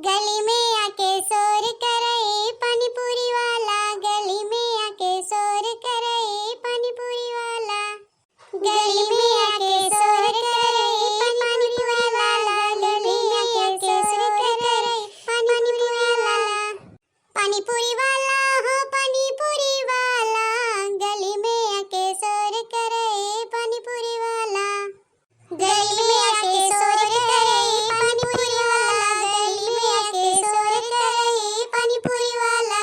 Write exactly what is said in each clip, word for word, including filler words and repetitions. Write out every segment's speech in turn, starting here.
गली में आके शोर करे पानी पूरी वाला, गली में आके शोर करे पानी पूरी वाला। गली में आके शोर करे पानी पूरी वाला, गली में आके शोर करे पानी पूरी वाला। पानी पूरी वाला हो पानी पूरी वाला, गली में आके शोर करे पानी पूरी वाला। गली में आके शोर करे पानी पूरी वाला, गली में आके शोर करे पानी पूरी वाला।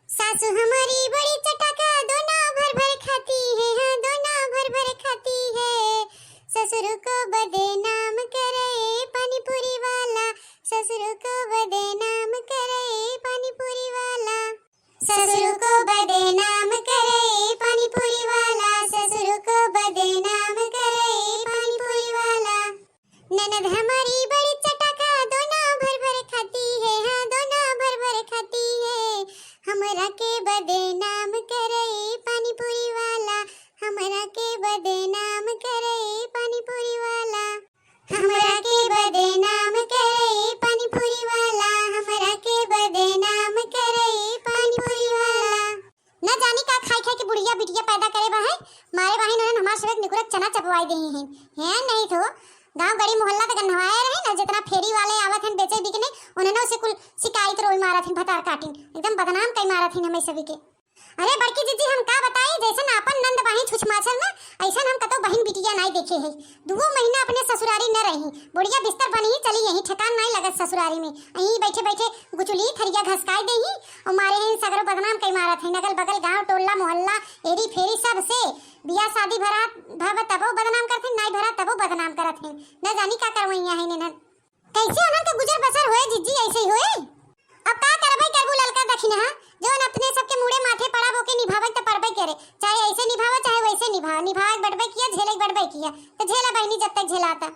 सासू हमारी बड़ी चटाका, दोना भर भर खाती है, हाँ, दोना भर भर खाती है। ससुर को बदनाम करे पानी पूरी वाला, ससुर को बदनाम करे पानी पूरी वाला। ससुर को बदनाम करे पानी पूरी वाला, ससुर को बदनाम करे पानी पूरी वाला। ननद हमारी बड़ी चटाका, दोना भर भर खाती है, हाँ, दोना भर भर खाती है। हमरा के बदनाम करे पानी पूरी वाला, हमरा के बदनाम करे पानी पूरी वाला। हमरा के बदनाम करे पानी पूरी वाला, हमरा के बदनाम करे पानी पूरी वाला। न जानी का खाई खाई के बुढ़िया बिटिया पैदा करे बा है। मारे बहिन उन्हन हमार सबक निकुरक चना चबवाई देही हैं। हैं नहीं तो गांव गड़ी मोहल्ला तक नहवाए रहे न, जितना फेरी वाले आवत हैं बेचे बिकने, उन्हनों से कुल शिकायत रोई मारत हैं, भतार काटिन एकदम बदनाम कई मारत हैं हमें सभी के। अरे बड़की जीजी, हम का बताई, जैसन आपन नंद बाही छुछ माछर ना, ऐसन हम कतौ बहिन बिटिया नाई देखे है। दुओ महीना अपने ससुरारी न रही, बुढ़िया बिस्तर बनी चली यही, ठेकान नाई लगत ससुरारी में। यहीं बैठे बैठे गुचुली थरिया घसकाई देही और मारे हैं सगरो बदनाम कई मारत हैं, अगल बगल गांव टोला मोहल्ला एरी फेरी सब से। बियाह शादी भरा भव तबो बदनाम करत हैं, नाई भरा तबो बदनाम करत हैं। न जानी का करवैया है इन्हन। कैसे उन्हन के गुजर बसर होए जीजी, ऐसे ही होए? अब का करबे करबू ललका दखिनहा, जौन अपने सबके मुड़े माथे पड़ा ओके निभावे त पड़बे करे, चाहे ऐसे निभावे चाहे वैसे निभावे, निभावे बड़बे किया, झेले बड़बे किया, तो झेला बहिनी जब तक झेलाता।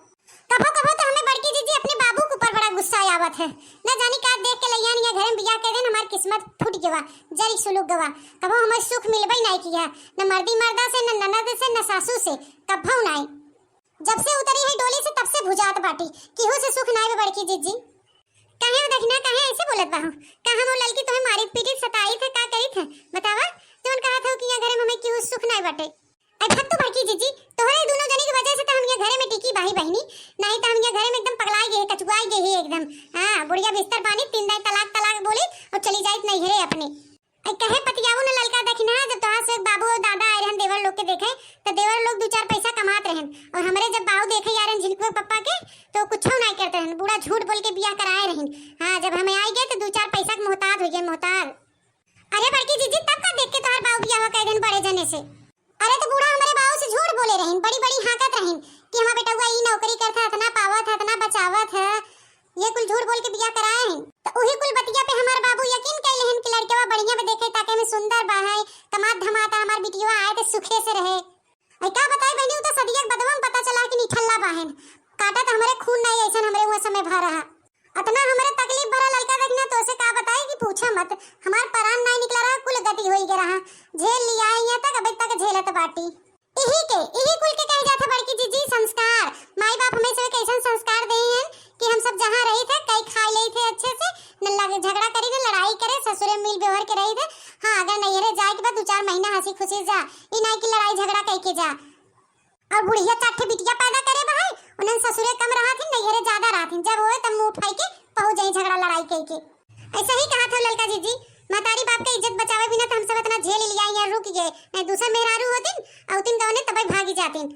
कभो कभो तो हमें बड़की जीजी अपने बाबू के ऊपर बड़ा गुस्सा आवत है, न जानी का देख के लैया निया घर में बियाह कर देन, हमार किस्मत फूट गवा, जरी सुलुक गवा। कभो हमें सुख मिलबे नहीं किया, न मर्दी मर्दा से, न ननद से, न सासू से, कभो नहीं। जब से उतरी है डोली से तब से भुजात बाटी, केहू से सुख नाई बा बड़की जीजी। काहे हो दखिना, काहे ऐसे बोलत बाहू? का हम वो ललकी तुम्हें मारित पीटित सताइत है, का करित है? बतावा, जौन कहत हो कि यहाँ घरे में हमें केहू सुख नाई बाटे। ऐ फत्तू बड़की जीजी, तोहरे दोनों जने की वजह से तो हम यहाँ घरे में टिकी बाही बहिनी, नहीं तो हम यहाँ घरे में एकदम पगलाई गए, कचुआई गए ही एकदम। हाँ, बुढ़िया बिस्तर बानी, तीन दाई तलाक तलाक बोली और चली जाइत नैहरे अपने। ऐ कहे पतियावो न ललका दखिनहा, जब तोहार से बाबू और दादा आए रहन देवर लोग के देखे, तो देवर लोग दो चार पैसा कमात रहन, और हमरे जब बाऊ देखे आ रहन झिनकुआ पप्पा के, तो कुछ नाई करते रहन, बूढ़ा झूठ बोल के बियाह कराए रहन। हाँ, जब हमें आई गए तो दो चार पैसा के मोहताज हो गए, मोहताज। अरे बड़की जीजी, तब का देख के तोहार बाऊ बियाह कर देन बड़े जने से? अरे तो बूढ़ा हमरे बाऊ से झूठ बोले रहिन, बड़ी बड़ी हाँकत रहिन कि हमार बेटउआ ई नौकरी करत है, इतना पावत है, इतना बचावत है, ये कुल झूठ बोल के बियाह कराए हैं। तो उही कुल बतिया पे हमार बाबू यकीन कैले हैं कि लड़कवा बढ़िया में देखे ताके में सुंदर बा है, कमात धमात है, हमार बिटिया आए तो सुखे से रहे। ऐ का बताई बहनी, उ तो सदिया के बदवा में पता चला कि निठल्ला बाहेन, काटा तो हमरे खून नहीं ऐसन हमरे हुआ समय भा रहा। अतना हमरे तकलीफ भरा ललका दखिनहा, तोसे का बताई कि पूछा मत। हमार परान नाई निकला रहा, कुल गति होई गया रहा। झेल लिया है यहाँ तक, अबे तक झेलत बाटी। इही के, इही कुल के कहे जात है बड़की जीजी संस्कार। माई बाप हमें से कैसन संस्कार दे हैं कि हम सब जहाँ रही थे, कई खाई ले थे अच्छे से, न लग-, झगड़ा करी, न लड़ाई करे, ससुरे मिल व्यवहार के रही थे। हाँ, अगर नैहरे जाए के बाद दो चार महीना हंसी खुशी जा, ई नाई कि लड़ाई झगड़ा कई के जा। और बुढ़िया चार ठे बिटिया पैदा करे बा है, उन्हन ससुरे कम रहत हिन, नैहरे ज्यादा रहत हिन। जब होए तब मुंह उठाई के पहुंच जाई झगड़ा लड़ाई कई के। ऐसा ही कहा था ललका जीजी, महतारी बाप के इज्जत बचावे बिना तो हम सब इतना झेल लिया, यहाँ रुक गए, नहीं दूसर मेहरारू होतिन, औतिन गवने तबे भागी जातिन।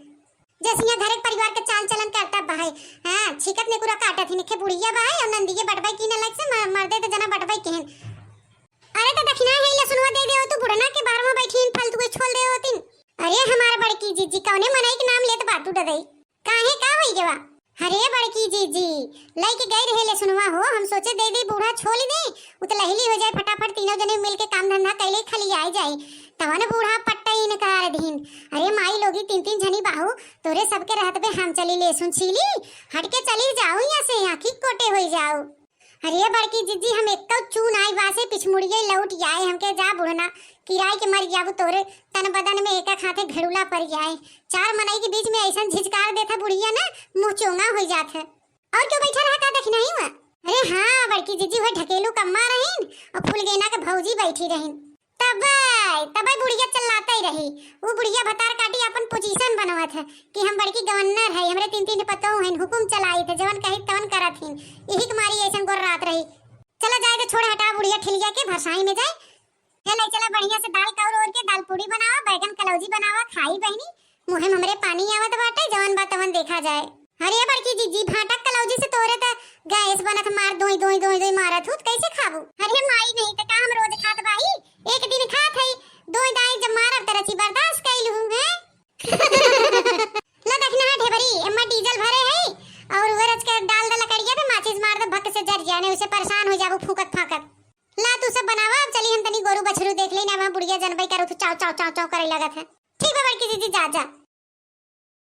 जैसे यहाँ घर के परिवार के चाल चलन करता बा है, हाँ, छीकत नेकुरा काटत हिन, खे बुढ़िया बा है और नंदिये बटबई की न लग से म-, मर्दे तो जना बटबई के हैं। अरे तो दखिना है, ले सुनवा दे दे, तू बुढ़ना के बाहर में बैठी हिन, फालतू के छोल दे होतिन। अरे हमार बड़की जीजी, कौने मनई के नाम लेत बाटू डदई? काहे, का होई गवा? अरे बड़की जीजी, लइके गई रहे ले सुनवा हो, हम सोचे दे दे बूढ़ा छोली दे, उ त लहिली हो जाए, फटाफट तीनों जने मिल के काम धंधा कैले खली आए जाए। तवन बूढ़ा पट्टा इनकार दीन। अरे माई लोगी तीन तीन जनी बाहू, तोरे सबके रहत बे हम चली ले सुन छीली, हट के चली जाऊ यहाँ से, आँखी कोटे होई जाऊ। अरे बड़की जीजी, हम एक्को चू नाई बासे पिछमुड़िए लौट आए, हमके जा बुढ़ना किराए के मर जाबू, तोरे तन बदन में एक हाथे घड़ूला पड़ जाए। चार मनई के बीच में ऐसन झिझकार देत है बुढ़िया ना, मुंह चोंगा हो जात है। और क्यों बैठा रहा, का देखना ही हुआ? अरे हाँ, कि जिज्जी वह ढकेलू कम्मा रहीन और फूलगेना के भौजी बैठी रहीन। तबै तबै बुढ़िया चिल्लाते ही रही। वो बुढ़िया भतार काटी अपन पोजीशन बनवत है कि हम बड़की गवर्नर है, हमरे तीन तीन पतोह हैं, हुकुम चलाई थे, जवन कही तवन करत हीं। यही के मारी ऐसन गोर रात रही। चला जाए तो छोड़, हटा बुढ़िया ठिलिया के भरसाई में जाए। चल चला बढ़िया से दाल कौर ओर के दाल पूड़ी बनावा, बैगन कलौजी बनावा, खाई बहिनी। मुँहे में हमरे पानी आवत बाटे, जवन बा तवन देखा जाए। अरे बड़की जिज्जी, भांटा कलौजी से तोरे त गैस बनत, मार दोई दोई दोई दोई मारत हूँ, त कैसे खाबू? अरे माई, नहीं त का हम रोज खात बाही? एक दिन खात हई, दोई दाई जब मारब त रची बर्दाश्त कैलू हूँ, हैं? ला देखना है ढेबरी, एम्मा डीजल भरे है और वो रच के डाल दे लकड़िया पे, माचिस मार दे, भक से जर जाने, उसे परेशान हो जाबू फूकत फाकत। ला तू सब बनावा, अब चली हम तनी गोरू बछरू देख लेना, वहाँ बुढ़िया जनबई करू तू चाव चाव चाव चाव करे लगत है। ठीक बा बड़की जिज्जी, जा जा।